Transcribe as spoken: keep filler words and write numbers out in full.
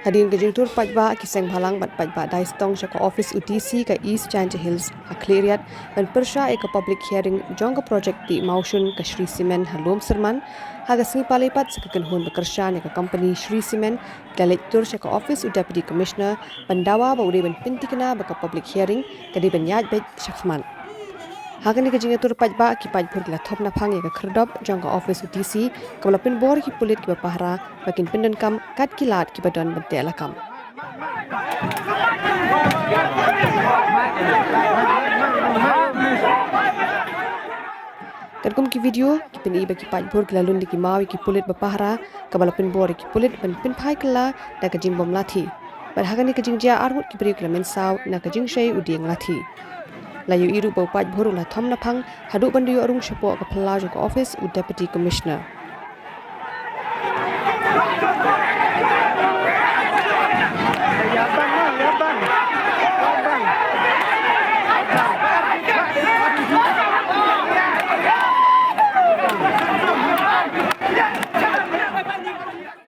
Hadien ka jingtur paidbah ki seng bhalang bad paidbah dai stong sha ka office u DC ka East Jaintia Hills ha Khliehriat ban pyrshah ïa ka public hearing jong ka project tih mawshun ka Shree Cement ha Lum Syrman, ha ka sngi Palei pat sa ka kynhun ba kyrshan ïa ka company Shree Cement ki la leit tur sha ka office u Deputy Commissioner ban dawa ba u dei ban pynthikna ba ka public hearing ka dei ban ïaid beit shakhmat. Ha kane ka jingïatur paidbah ki paidbhur ki la thom naphang ïa ka khyrdop jong ka office u DC kaba la pynbor ïa ki pulit kiba pahara ba kin pyndonkam kat ki lad kiba don ban teh lakam. Katkum ki video ki pyni ba ki paidbhur ki la lun da ki maw ïa ki pulit ba pahara kaba la pynbor ïa ki pulit ban pynphai kylla da ka jingbym lathi. Bad ha kane ka jingjia arngut ki briew ki la mynsaw na ka jingshai u dieng lathi. La ïohi ruh ba u paidbhur u la thom naphang haduh ban da ïoh rung shapoh ka phyllaw jong ka office u Deputy Commissioner.